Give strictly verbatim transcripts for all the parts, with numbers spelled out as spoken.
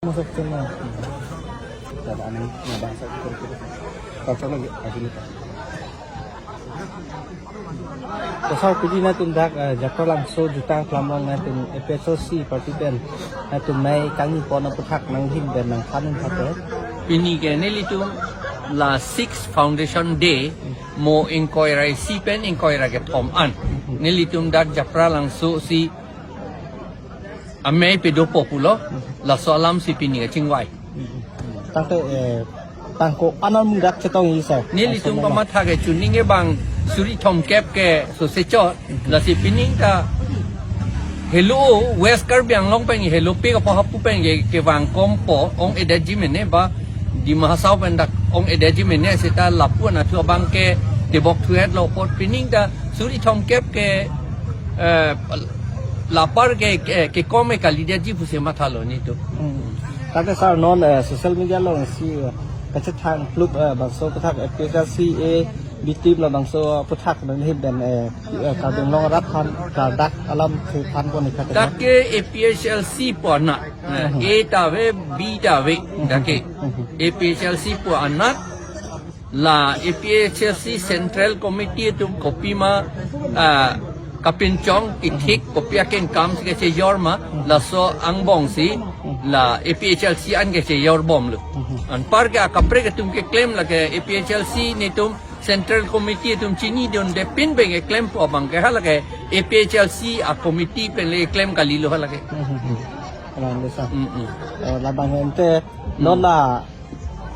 Masuk ke mana? Ada aneh, ada asal kita, kita. Kalau lagi, lagi kita. Pasal pidi nangtum dak, eh, Japralangso jutang klamrong nangtum A P H L C party pen nangtum mei kangni pon aputhak nanghin pen nangthan un thate. Pini ke nelitum la six foundation day mo ingkoi ra isi pen ingkoi ra kethom an. Nelitum dak Japralangso si amei pedopo pulo, laso alam si pini kachingvai. Tangte, eh, tangko anan mungdak chetong-i, sir. Nelitum kamatha ke chuning ke bang suri thomkep ke sose chot, lasi pining ta helo West Karbi Anglong pen helo pe kapo hapu pen ke, kevang kompo ong-edetji mene ba Dima Hasao pen dak ong-edetji mene seta lapu anatthu abang ke tebok thuet lo apot pining ta suri thomkep ke, eh, lapar ke, ke, kekom ke kalidetji pusi mathalo nelitum. Hmm. Tangte sir non, eh, social media along si, eh, kachethang klup, eh, bangso aputhak A P H L C A B team labangso aputhak nanghin pen, eh, eh, Karbi Anglong arat aphan kadak alam kethan pon ikha. Dak ke A P H L C pu anat, eh, A ta ave, B ta ave, dak ke A P H L C pu anat. La A P H L C Central Committee atum kopima, ah, kapinchong kethik kopi akengkam si kachejor ma, laso angbong si la A P H L C an kachejor bomlo. Anpar ke akaprek atum keklem lake A P H L C nelitum Central Committee atum chinidunde pinbeng keklem pu abang ke hala ke A P H L C a committee pen le klem kalilo hala ke. Alang desa. Mm, mm. Eh, labang ente non la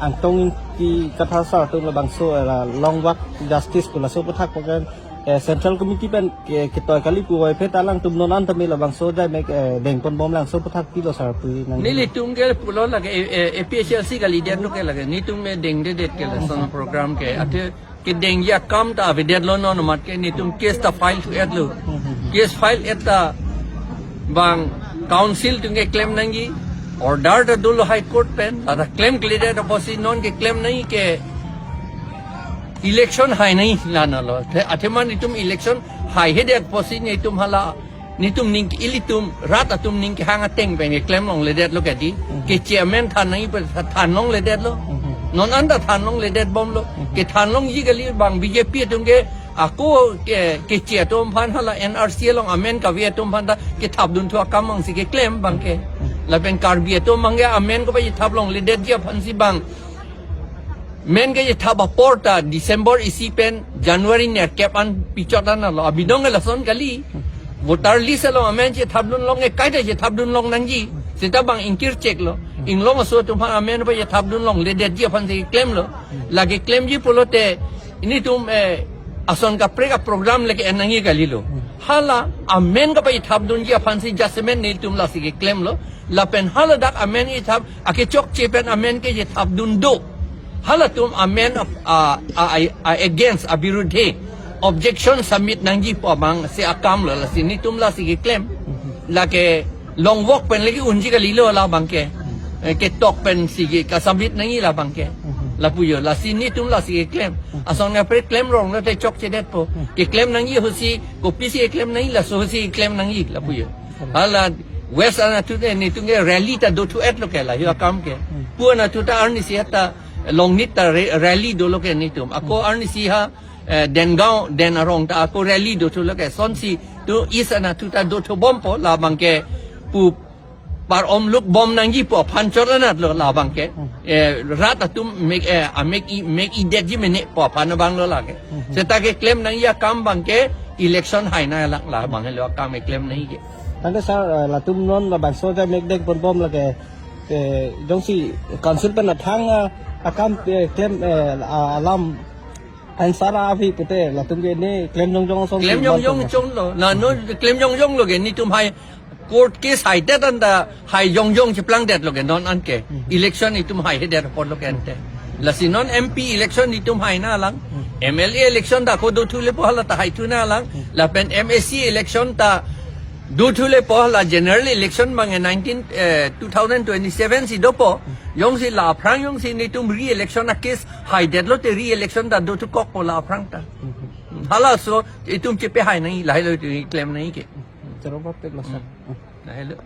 Angtong Ingti Kathar sir atum labangso, eh, la Long Walk Justice pu laso aputhak program, eh, Central Committee pen ke, ketoi kali puvoiphit alangtum non an tame labangso jai mek, eh, dengpon bom, laso aputhak pilo sir pu nang. Nelitum ke pulo lake, eh, eh, A P H L C kalidet lo ke lake. Nelitum me dengdedet ke lason program ke. Athe kedengji akam ta avedetlo, non amat ke nelitum case ta file thu-etlo. Case file et ta bang council atum keklem nangji, order ta dolo High Court pen, lata klemkledet apotsi non keklem nangji ke election hai nangji la nalo. Athe, athema nelitum election haihedet apotsi nelitum hala, nelitum ning, ilitum rat atum ning kehang ateng pen keklem longledetlo ke di. Keche amen than nangji pen than longledetlo. Non an ta than longledet bomlo. Kethan longji kali bang B J P atum ke ako ke, keche atum aphan hala N R C along amen kave atum aphan ta kethapdun thu akam abang si keklem abang ke. Lapen Karbi atum abang ke amen kapachethap longledetji aphan si bang men kachethap apor ta December isi pen January nerkep an pichot an lo. Abidong ke lason kali. Voter list along amen chethapdun long ke kaita chethapdun long nangji. Seta bang ingkircheklo. Inglong aso atum aphan amen pachethapdun longledetji aphan si klemlo. Lake klemji pulote nelitum, eh, ason kaprek a program lake en nangji kalilo. Hala amen kapachethapdunji aphan si jasemet nelitum lasi keklemlo. Lapen haladak amen ithap akechokche pen amen kechethapdun do. Halatum amen a, a, a, a, a against, abirudhe objection submit nangji pu abang si akam lo, lasi nelitum lasi keklem. Lake Long Walk pen lake unji kalilo labang ke. Eh, ketok pen si ke kasubmit nangji labang ke. Lapu jo, lasi nelitum lasi keklem. Ason kaprek klem rong lote chokchedetpo. Keklem nangji ahut si, kopisi keklem nangji, laso ahut si keklem nangji, lapu jo. Hala West anatthu te nelitum ke rally ta do thu-etlo ke la, jo akam ke. Pu anatthu ta arnisi ta Longnit ta re-, rally dolo ke nelitum. Ako arnisi ha, eh, Dengaon, Den arong ta ako rally do thulo ke. Sonsi tu East anatthu ta do thu bompo labang ke pu par-om luk bom nangji pu aphan chot anatlo labang ke. Eh, rat atum mek, eh, amek i, mek-idetji mene pu aphan abang lo lake. Seta keklem nangji akam abang ke election hai nanglang labang lo akam keklem nangji ke. Tangte sir, eh, latum non labangso jai mek dengpon bom lake, eh, jongsi council pen athang, ah, akam, eh, klem, eh, a-, alam answer avi pute latum ke ne klem jongjong ason klem si jongjong bom chonlo. La non klem jongjong lo ke nelitum hai court case haidet anta hai jongjong cheplangdetlo ke non an ke. Election nelitum haihedet apotlo ke ante. Lasi non M P election nelitum hai nanglang. M L A election ta ako do thu lepo hala ta hai thu nanglang. Lapen M A C election ta do thu lepo hala general election abang nineteen, eh, two thousand twenty-seven si dopo. Jongsi la aphrang jongsi nelitum re-election a case haidetlo te re-election ta do thukokpo la aphrang ta. Halaso itum chepe hai nangji, lahelo itum klem nangji ke. Choro bapet lo sir. Lahelo.